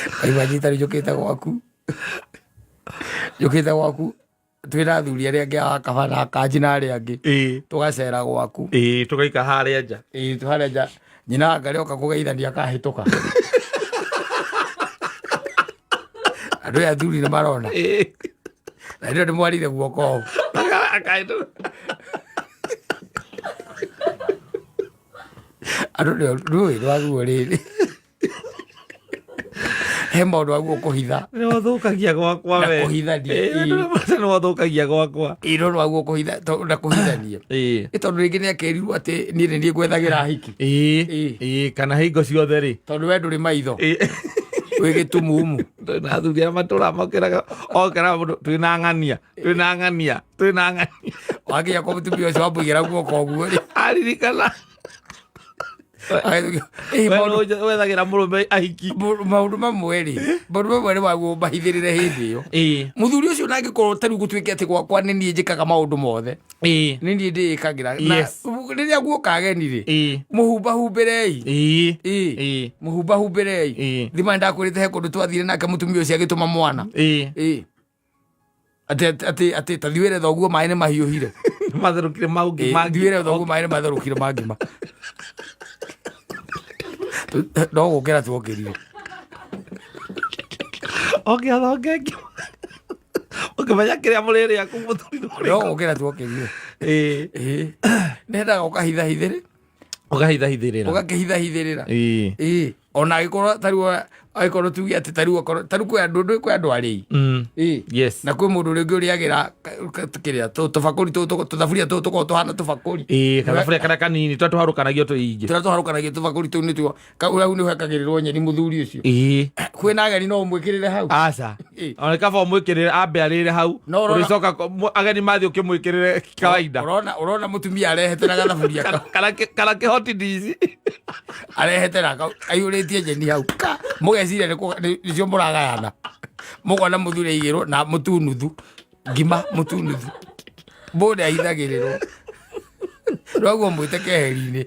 Kaigua nyita rĩu njũkĩte gwaku, njũkĩte gwaku twĩna athuri arĩa angĩ a kaba na kanji na arĩa angĩ. Tũgacera gwaku. Ĩĩ, tũgaika harĩa nja. Ĩĩ, harĩa nja nyina wa Ngarĩ oka kũgeithania akahĩtũka. Andũ aya athuri nĩ marona. Na ndio ndĩmwarire guoko ũũ. Akahĩtũka. Andũ nĩ rũĩ rwa ruo rĩrĩ. He maũndũ aguo kũhitha. Nĩ wathũkagia gwakwa Na we. kũhithania. Ĩĩ, nĩ wathũkagia gwakwa. Ĩĩ, no rwaguo kũhitha na kũhithania. Ĩ tondũ rĩngĩ nĩ akerirwo atĩ niĩ nĩ niĩ ngwethagĩra hiki. Ĩĩ. Ĩĩ, kana hingo ciothe rĩ. Tondũ we ndũrĩ maitho. Wĩ gĩtumumu. Twĩna athuri arĩa matũraga mokĩraga okĩraga mũndũ twĩna ng'ania twĩna ng'ania twĩna ng'ania. Wakinya kwa mũtumia ũcio wamũigĩra guoko ũguo rĩ. Aririkana. Ĩĩ, maũndũ Wethagĩra mũrũme ahiki. Maũndũ mamwe rĩ, maũndũ mamwe nĩ waguo mahithĩrĩre hĩndĩ ĩyo. Mũthuri ũcio nangĩkorwo ta rĩu gũtuĩke atĩ gwakwa nĩ niĩ njĩkaga maũndũ mothe, nĩ niĩ ndĩĩkagĩra. Na rĩrĩa guoka ageni rĩ, mũhumbahumbĩrei. Ĩĩ. Mũhumbahumbĩrei. Thima nĩndakwĩrĩte he kũndũ twathire nake mũtumia ũcio agĩtũma mwana. Ĩĩ. Atĩ atĩ atĩ ta thiĩ wĩre thoguo maĩ nĩ mahiũhire. Matherũkire mau ngima. Thiĩ wĩre thoguo maĩ nĩ matherũkire ma ngima. No gũkĩra tuokĩrire. Oke athonge ngima. Ũkĩmenya kĩrĩa mũrĩrĩa kũu mũthuri nĩ No ũrĩkũ. gũkĩra tuokĩrire. Ĩĩ. Ĩĩ. Nendaga ũkahithahithĩrĩ. Ũkahithahithĩrĩra. Ũgakĩhithahithĩrĩra. Ĩĩ. Ĩĩ. Ona angĩkorwo ta rĩu angĩkorwo tuge atĩ ta rĩu okorwo ta rĩu kwĩ andũ kwĩ andũ arĩi. Ĩĩ. Na kwĩ mũndũ rĩngĩ ũrĩagĩra kĩrĩa tũbakũri tũtũ tũthaburia tũtũ tũkoragwo tũhana tũbakũri. Ĩĩ, kathaburia karĩa kanini tũrĩa tũharũkanagio tũingĩ. Tũrĩa tũharũkanagio tũbakũri tũu nĩtuo hau nĩho hekagĩrĩrwo nyeni mũthuri ũcio. Ĩĩ. Kwĩna ageni no ũmwĩkĩrĩre hau. Aca. Ĩĩ. Ona kaba ũmwĩkĩrĩre ambe arĩre hau. No ũrona- Ũrĩcoka ageni mathiĩ ũkĩmwĩkĩrĩre kawaida. Ũrona ũrona mũtumia arehete na gathaburia kau. Kana kana kĩhoti ndici. Arehete na kau aiyũrĩtie nyeni hau. Ka mũgeciria nĩcio mũragayana. Mũkona mũthuri aigĩrwo na mũtu nuthu. Ngima mũtu nuthu. Mũndũ ahithagĩrĩrwo. Noguo mwĩte keheri-inĩ.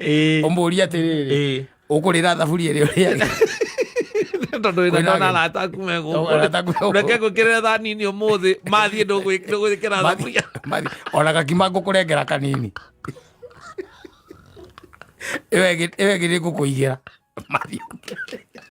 Ũmũrie atĩrĩrĩ. Ũkũrĩra thaburia ĩrĩa ũrĩaga. Tondũ wĩna Kwĩna ndona ageni. arata aku me gũkũ. Arata aku me gũkũ. Reke ngwĩkĩrĩre thani nini ũmũthĩ mathiĩ ndũgwĩkĩra thaburia. Ona gakima ngũkũrengera kanini. Ĩyo ĩngĩ ĩyo ĩngĩ nĩ ngũkũigĩra. Mathiĩ.